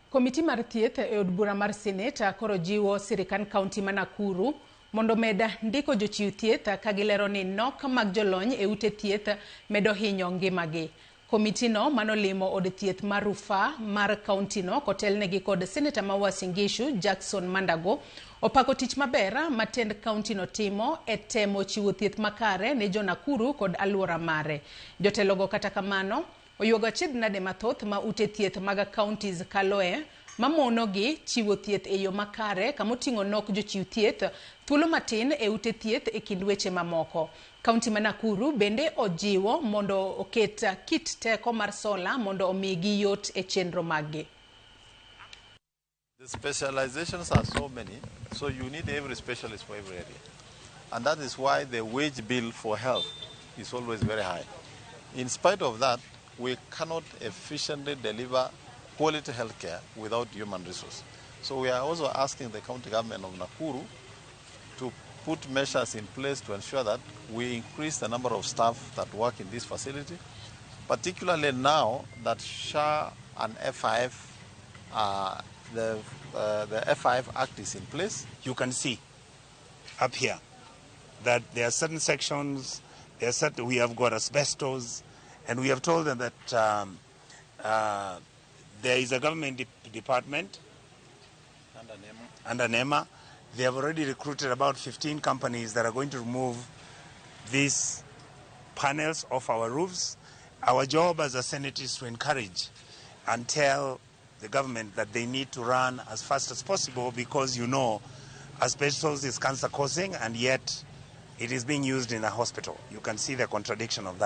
Komiti mar thieth e od bura mar Senate koro jiwo sirkand kaunti ma Nakuru mondo omed ndiko jochiw thieth ka gilero ni nok mag jolony e ute thieth medo hinyo ngimagi. Komitino manolimo od thieth mar rufaa mar kauntino kotelnegi kod seneta ma Uasin Gishu Jackson Mandago opako tich maber ma tend kauntino timo e temo chiwo thieth makare ne jo Nakuru kod alwora mare. Jotelogo kata kamano oyuago achiedh nade mathoth ma ute thieth mag counties kaloe mamonogi chiwo thieth e yo makare kamoting'o nok jochiw thieth, thuolo matin e ute thieth e kind weche mamoko. Kaunti ma Nakuru bende ojiwo mondo oket kit teko mar sola mondo omigi yot e chenro maggi. The specializations are so many, so you need every specialist for every area. And that is why the wage bill for health is always very high. In spite of that, we cannot efficiently deliver quality health care without human resource. So we are also asking the county government of Nakuru to put measures in place to ensure that we increase the number of staff that work in this facility, particularly now that SHA and FIF, the FIF Act is in place. You can see up here that there are certain sections, there are certain, we have got asbestos, and we have told them that there is a government department under NEMA. Under NEMA. They have already recruited about 15 companies that are going to remove these panels off our roofs. Our job as a Senate is to encourage and tell the government that they need to run as fast as possible because, asbestos is cancer causing and yet it is being used in a hospital. You can see the contradiction of that.